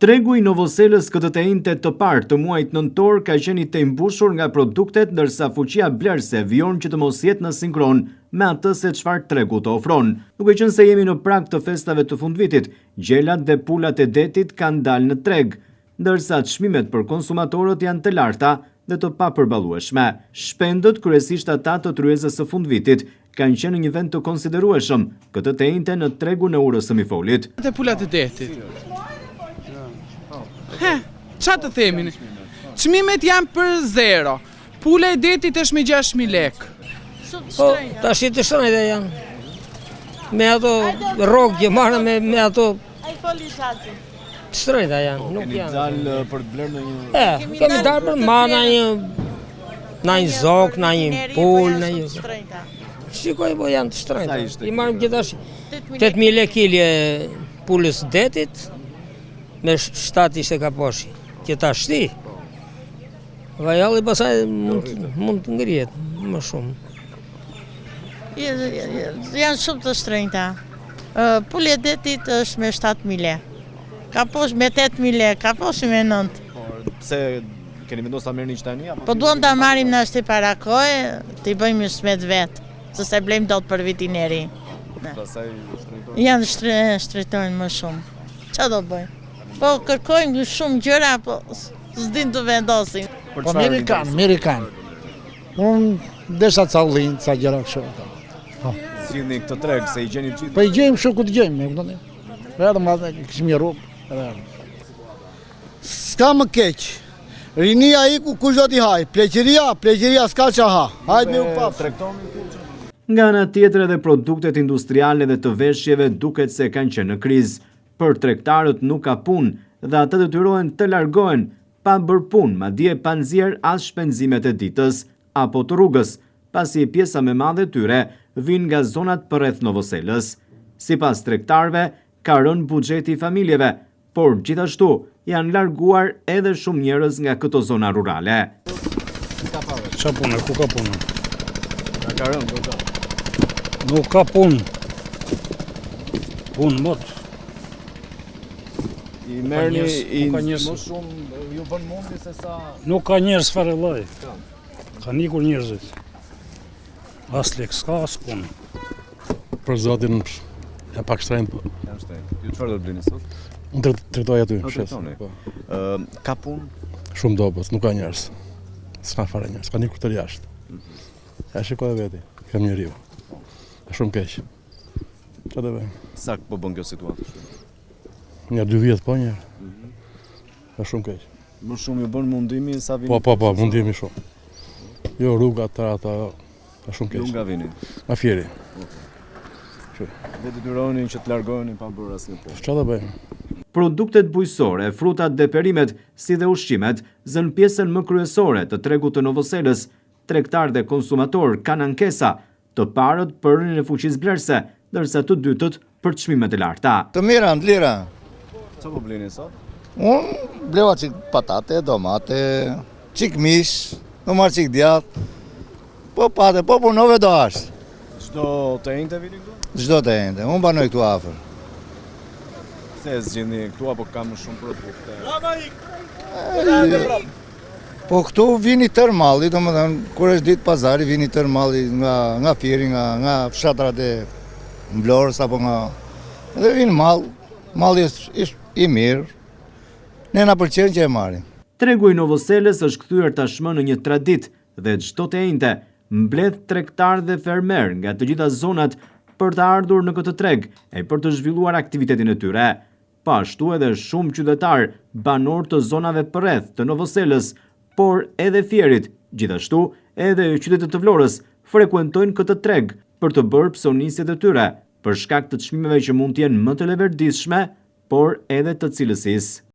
Tregu i Novoselës këtë të enjte të parë të muajit nëntor ka qenë i tejmbushur nga produktet ndërsa fuqia blerëse vijon që të mos jetë në sinkron me atë se çfarë tregu të ofron. Duke qenë se jemi në prag të festave të fundvitit, gjelat dhe pulat e detit kanë dalë në treg, ndërsa çmimet për konsumatorët janë të larta dhe të papërballueshme. Shpendët, kryesisht ata të tryezës së fundvitit, kanë qenë në një vend të konsiderueshëm këtë të enjte në tregun e Urës së Mifolit. Te pulat e detit. He, ça të themi? Çmimet janë për zero. Pula e detit është me 6000 lekë. Po, tash të shtrenjta janë. Me ato rrogë që marrë me, me ato... Të shtrenjta janë, po, nuk janë. Keni dalë për të blerë ndonjë... E, kemi dalë për të marrë në një... Në një zog, në një pulë, në një... Shikoj, po janë të shtrenjta. I marrim gjithash 8.000 lekë kile pulës detit, me 7 ishte kaposhi, që tashti. Vajalli pasaj mund të ngrihet më shumë. Janë shumë të shtrenjta. Pula e detit është me 7.000 lekë. Kaposh me 8.000 lekë, kaposhi me 9. Po, pse keni vendosur ta merrni që tani apo? Po duam ta marrim nashti para kohe, t'i bëjmë ismet vetë, se s'e blejmë dot për vitin e ri. Pastaj shtrenjtojnë. Janë shtrenjtojnë më shumë. Ça do bëjmë? Po kërkojmë shumë gjëra, po s'dinë të vendosin. Po mirë i kanë, mirë i kanë. Unë desha ca ullinj, ca gjëra kështu. Po. Zgjidhni këtë treg, se i gjeni të gjithë. Po i gjejmë kështu ku të gjejmë, e kuptoni? Erdhëm atë, kishim një rrugë, edhe erdhëm. S'ka më keq. Rinia iku kush do t'i hajë? Pleqëria, pleqëria s'ka ça ha. Hajde mirë u pafsh. Tregtoni këtu. Nga ana tjetër edhe produktet industriale dhe të veshjeve duket se kanë qenë në krizë. Për tregtarët nuk ka punë dhe ata detyrohen të largohen pa bërë punë, madje pa nxjerrë as shpenzimet e ditës apo të rrugës, pasi pjesa më e madhe e tyre vijnë nga zonat përreth Novoselës. Sipas tregtarëve, ka rënë buxheti i familjeve, por gjithashtu janë larguar edhe shumë njerëz nga këto zona rurale. Ça pune, ku ka punë? Ka ka rënë, ku ka? Nuk ka punë. Punë mot. I merrni i më shumë ju bën mundi se sa Nuk ka njerëz fare lloj. Kanë ikur njerëzit. As lek s'ka as punë. Për zotin janë pak shtrenjtë. Po. Janë shtrenjtë. Ju çfarë do të blini sot? Unë të tregtoj aty, shes. Po. Ë, ka punë? Shumë dobët, nuk ka njerëz. S'ka fare njerëz, kanë ikur të jashtë. Mm -hmm. Ja shikoj vetë, kam njeriu. Është shumë keq. Çfarë do bëjmë? Sa po bën kjo situatë? Një dy vjet po një. Mm -hmm. Është shumë keq. Më shumë ju bën mundimi sa vini? Po, po, po, mundimi shumë. Jo rruga të ata, është shumë keq. Ju nga vini? Nga Fieri. Dhe detyroheni që të largoheni pa bërë asnjë punë. Çfarë do bëjmë? Produktet bujqësore, frutat dhe perimet, si dhe ushqimet, zënë pjesën më kryesore të tregut të Novoselës. Tregtarë dhe konsumatorë kanë ankesa, të parët për rënien e fuqisë blerëse, ndërsa të dytët për çmimet e larta. Të mira, të lira. Ça po blini sot? Unë bleva çik patate, domate, çik mish, do marr çik djathë. Po pate, po punove do hash. Çdo të enjte vini këtu? Çdo të enjte, unë banoj këtu afër. Pse e zgjidhni këtu apo ka më shumë produkte? Po këtu vjen i tërë malli, domethënë, kur është ditë pazari, vjen i tërë malli nga, nga Fieri, nga, nga fshatrat e Vlorës, apo nga... Dhe vjen mall, malli është, është i mirë, ne na pëlqen që e marrim. Tregu i Novoselës është kthyer tashmë në një traditë dhe çdo të enjte mbledh tregtarë dhe fermerë nga të gjitha zonat për të ardhur në këtë treg e për të zhvilluar aktivitetin e tyre. Po ashtu edhe shumë qytetarë, banorë të zonave përreth të Novoselës, por edhe Fierit, gjithashtu edhe qytetit të Vlorës, frekuentojnë këtë treg për të bërë psonisjet e tyre, për shkak të çmimeve që mund të jenë më të leverdisshme, por edhe të cilësisë.